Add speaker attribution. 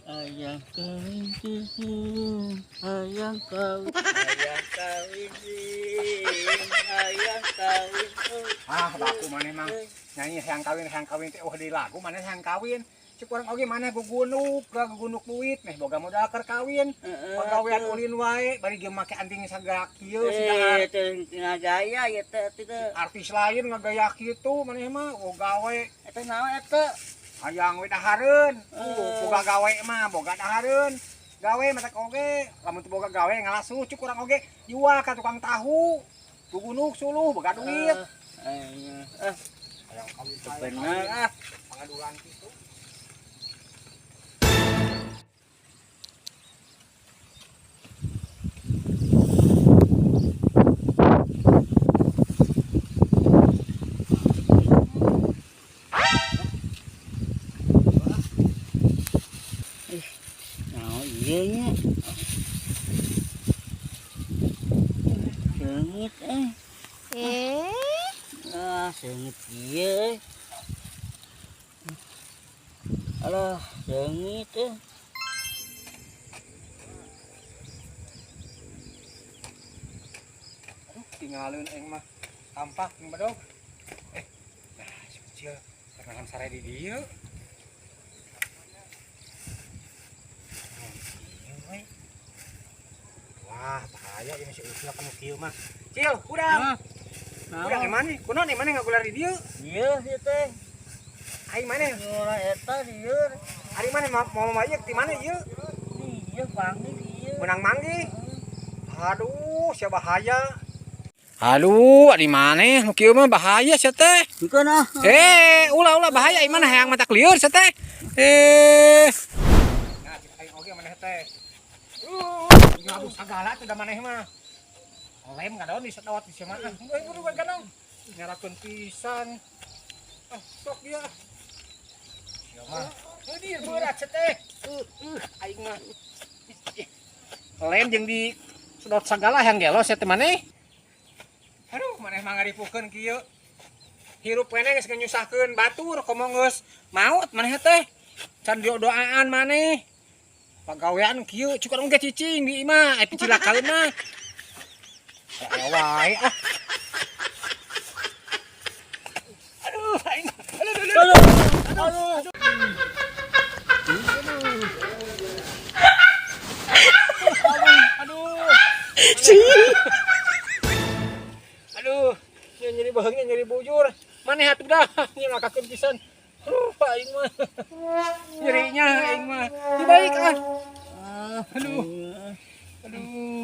Speaker 1: Ayang kawin, ayang kawin, ayang kawin, ayang kawin.
Speaker 2: Ah, baku maneh mang nyanyi hayang kawin teh oh di lagu maneh hayang kawin. Cik urang oge maneh gugunuk, gugunuk duit meh boga modal keur kawin. Pagawean ulin wae bari jeung make anting sagala kieu siga
Speaker 1: Eh, teh ngagaya ya teh teh.
Speaker 2: Artis lain ngagaya kitu maneh mah oh gawe.
Speaker 1: Eta naon eta?
Speaker 2: Hayang we dahareun. Boga gawe mah boga dahareun. Gawe mata oge, lamun teu boga gawe ngalasuh cuk urang oge jual ka tukang tahu. Gugunuk suluh boga duit. Hayang kawin
Speaker 1: Bener ah.
Speaker 2: Pangadulan kitu.
Speaker 1: Naon ieu nya? Seungit eh.
Speaker 3: Eh,
Speaker 1: Ah, seungit ieu eh. Alah, seungit eh.
Speaker 2: Aduh, tinggalin aing mah tampak jeung bedog. Nah, si kecil kenalan sare di dieu. Wah, bahaya ini si Ucil kamu kieu mah. Cil, hudang. Hudang
Speaker 1: Naon?
Speaker 2: mana? Kunaon mana ngagular di dieu?
Speaker 1: Ieu ieu teh.
Speaker 2: Aing mana?
Speaker 1: Ngora eta ieu.
Speaker 2: Ari mana mau mayek di mana ieu?
Speaker 1: Ieu panggih ieu.
Speaker 2: Menang manggih. Aduh, sia bahaya. Aduh, di mana? Nu kieu mah bahaya sia teh.
Speaker 1: Bukan ah.
Speaker 2: Ulah ulah bahaya ieu mana hayang mata lieur sia teh. Eh. Nah, cek aing oge maneh teh. Ngabu sagala teh da maneh mah. Lem ngadon disedot di sia mah. Euy buru ganong. Nyarakeun pisan. Ah, sok dia. Sia mah. Heuh dia berat sia teh. Aing mah. Lem jeung di sedot sagala hayang gelo sia teh maneh. Aduh, maneh mah ngaripukeun kieu. Hirup keneh geus nyusahkeun batur komo geus maot maneh teh. Can doaan maneh. Pagawean kieu cukup urang ge cicing di imah, aya picilakaeun mah. Ya wae ah. Aduh, aing. Aduh, aduh, aduh. Aduh. Aduh. Aduh, nyeri beuheungnya nyeri bujur. Maneh atuh dah, nyilakakeun pisan. Aduh, aing mah. Nyerinya aing mah. Dibaik ah. Aduh. Aduh.